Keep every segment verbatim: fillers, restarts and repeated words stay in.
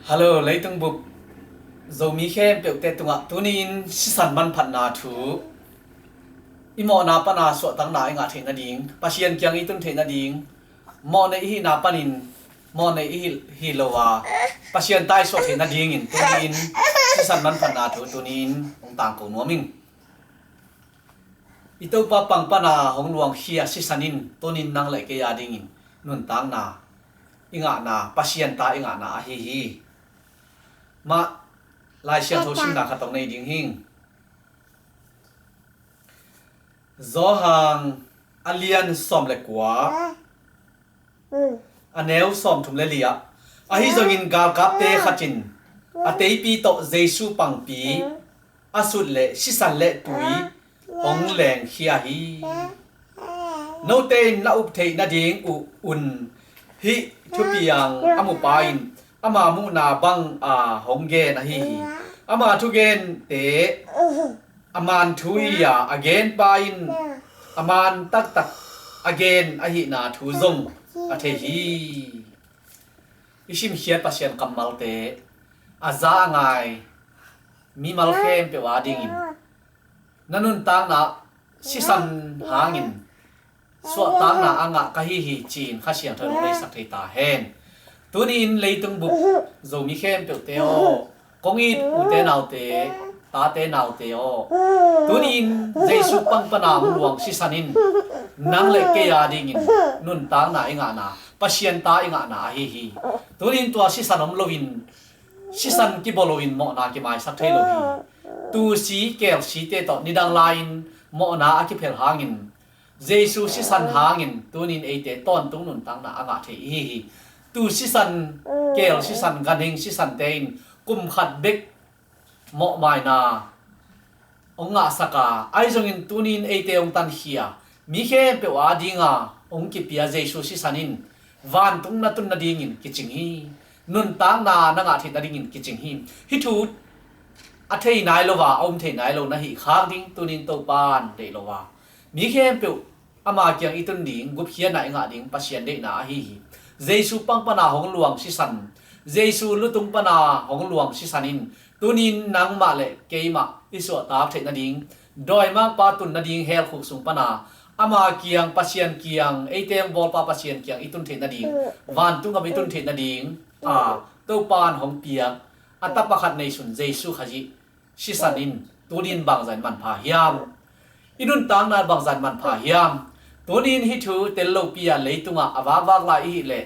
Hello, leitung bup Zomi khempeuhte tungah tuni-in sisan manphatna thu, i mawhna pana suahtakna i ngah theih nading, Pasian kiang i tun theih nading, mawhnei i hihna panin mawhnei i hih, hih lo a, Pasian ta i suah theih nadingin tuni-in sisan manphatna thu tuni-in hong tangko nuam ing. I Topa pang pana hong luangkhia sisan in tuni-in nang le kei a dingin nuntakna i ngahna, Pasian ta i ngahna ahi hi. Mah Lai Siangtho simna khat hong nei ding hing. Johan a lian sawm le kua, a neu sawmthum le li ah, ahi zongin galkapte khat in a teipi tawh Jesu pangpi a sut leh sisan le tui hong lengkhia hi. Note in na up theih nading uh un hih thupiang a mupa in ama muhna bang a hong gen ahi hi. Ama thugente a man thu hi a, a genpa in a man taktak a gen ahihna thu zong a thei hi. I simkhiat Pasian kammalte a za a ngai mimal khempeuh a dingin na nuntakna sisan hangin suahtakna a ngah ka hi hi ci-in Kha Siangtho in hong leisak thei ta hen. Tuni-in leitung bup Zomi khempeuhte aw, kong it ute naute, tate naute aw, tuni-in Jesu pang pana hong luang sisan in nang le kei a dingin nuntakna i ngahna, Pasian ta i ngahna ahi hi. Tuni-in tua sisan om loin, sisan kibawl loin mawhna kimaisak thei lo hi. Tuusi keelsite tawh nidang lai-in mawhna a kiphel hangin, Jesu sisan hangin tuni-in eite tawntung nuntakna a ngah thei i hi hi. Tuu sisan, keel sisan, ganhing sisante in kum khat bek mawhmaina hong ngahsak a, ahi zongin tuni-in eite hong tankhia, mi khempeuh a dinga hong kipia Jesu sisan in vantung na tun nadingin kicing hi. Nuntakna na ngah theih nadingin kicing hi. Hih thu a thei nai lo a, a um thei nai lo na hih khak ding tuni-in Topa in deih lo a, mi khempeuh ama kiang i tun ding, gupkhiatna i ngah ding Pasian deihna ahi hi. Jesu pang pana hong luang sisan, Jesu lutung pana hong luang sisan in tuni-in nangmah le keimah i suahtak theih nading, dawimangpa tun nading helkhuk sung pana ama kiang, Pasian kiang eite hong bawlpa Pasian kiang i tun theih nading, vantung gam i tun theih nading a Topa in hong piak a tapa khat neisun Jesu Khazih sisan in tuni-in bangzah in manpha hiam? I nuntakna bangzah in manpha hiam? Tuni-in hih thu tel lopi a leitungah a vakvak lai i hih leh,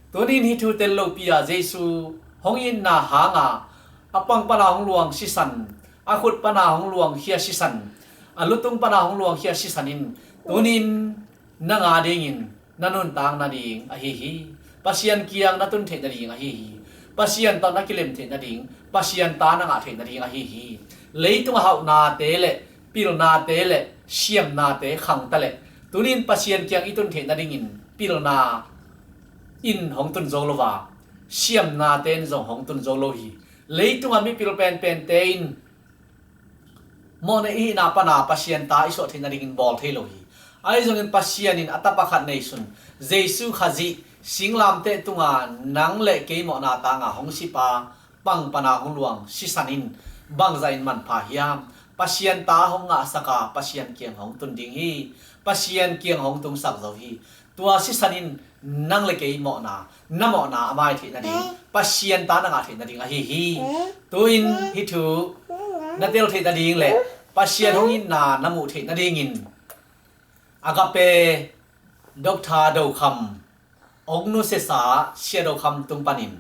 tuni-in hih thu tel lopi a Jesu hong itna hanga a pang pana hong luang sisan, a khut pana hong luangkhia sisan, a lutung pana hong luangkhia sisan in tuni-in nang a dingin na nuntak nading ahi hi. Pasian kiang na tun theih nading ahi hi. Pasian tawh na kilem theih nading, Pasian ta na ngah theih nading ahi hi. Leitung a hauhnate le pilnate le siamnate khangta le, tuni-in Pasian kiang i tun theih nadingin pilna in hong tun zo lo a, siamnate in zong hong tun zo lo hi. Leitung a mipil penpente in mawhnei i hihna pana Pasian ta i suah theih nadingin bawl thei lo hi. Ahi zongin Pasian in a tapa khat neisun Jesu Khazih singlamteh tunga nang le kei mawhna tanga hong sipa pang pana hong luang sisan in bangzah in manpha hiam? Pasian ta hong ngahsak a Pasian kiang hong tun ding hi. Pasian kiang hong tungsak zo hi. Tua sisan in nang le kei mawhna, na mawhna a mai theih nading, Pasian ta na ngah theih nading ahi hi. Tu-in hih thu na tel theih nading le Pasian hong itna na muh theih nadingin Agape Doctor Do Kham, ong nusesa Sia Do Kham tung panin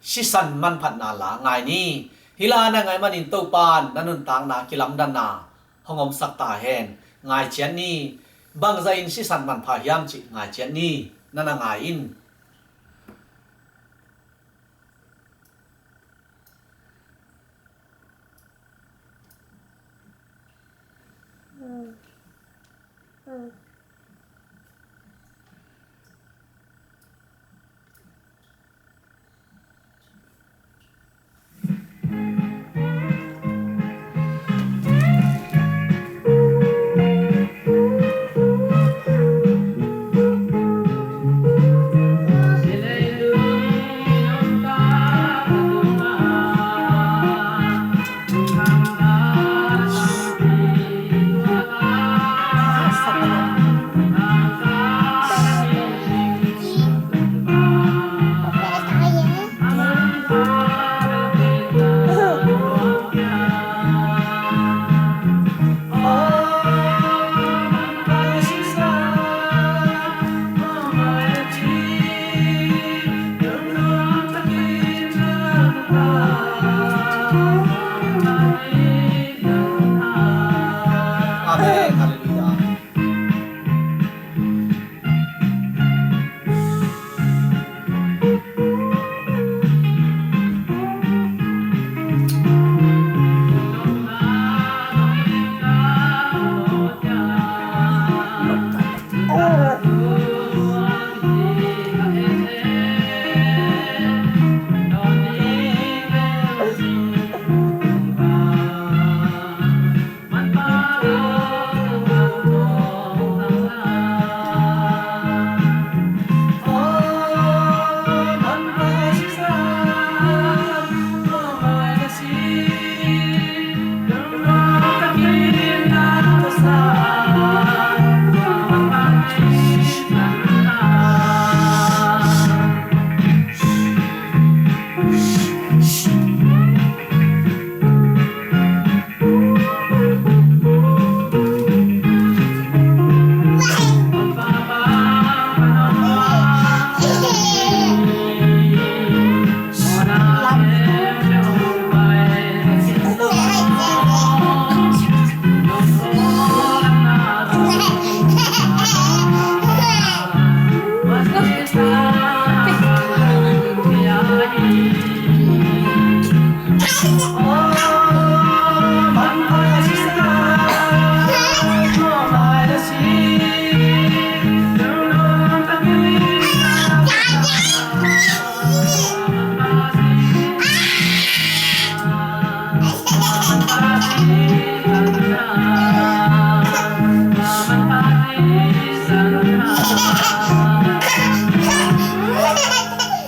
sisan manphatna la ngai ni. Hih la na ngai manin Topa in na nuntakna kilamdanna hong omsak ta hen. Ngai ciat ni. Bangzah in sisan manpha hiam cih ngai ciat ni. Na na ngai in.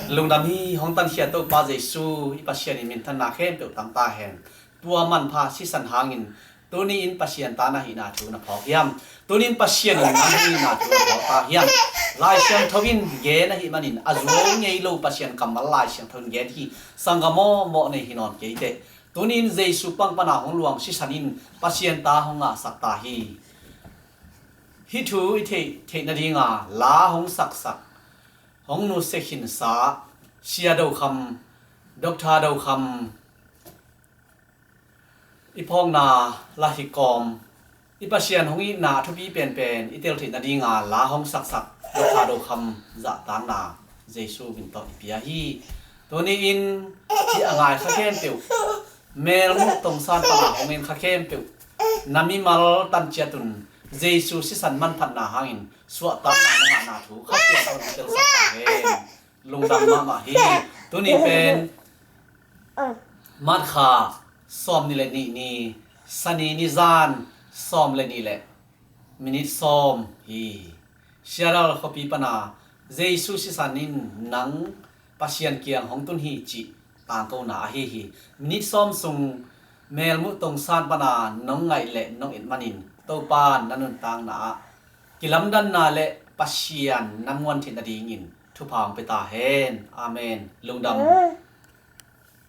Lungdam hi. Hong tankhia Topa Jesu i Pasian in minthanna khempeuh tang ta hen. Tua manpha sisan hangin tuni in Pasian ta na hihna thu na phawk hiam? Tuni in Pasian in nang hihna thu na phawk ta hiam? Lai Siangtho in gen ahih manin a zuau ngei lo Pasian kammal Lai Siangtho in gen hi. Sanggam aw, mawh nei hi nawn kei teh. Tuni in Jesu pang pana hong luang sisan in Pasian ta hong ngahsak ta hi. Hih thu i theih theih nadinga la hong saksak, hong nusia khinsa Sia Do Kham, Doctor Do Kham i phawkna la hi kawm, i Pasian hong itna a thupi penpen i tel theih nadinga la hong saksak Doctor Do Kham zahtakna Jesu min tawh i pia hi. Tuni in hih a ngai kha khempeuh, melmuh tongsan pana hong en kha khempeuh, na mimal tan ciat un Jesu sisan manphatna hangin suahtakna na ngahna thu Kha Siangtho in telsak ta hen. Lungdam mahmah hi. Tuni pen March kha sawm nih le nih ni, Sani ni zan sawm le nih le minit sawm hi. Seattle khuapi pana Jesu sisan in nang Pasian kiang hong tun hi cih tangkona ahi hi. Minit sawm sung melmuh tongsan pana nong ngaih le nong et manin Topa na nuntakna ah kilamdanna le Pasian na muan theih nadingin thupha hong pia ta hen. Amen. Lungdam.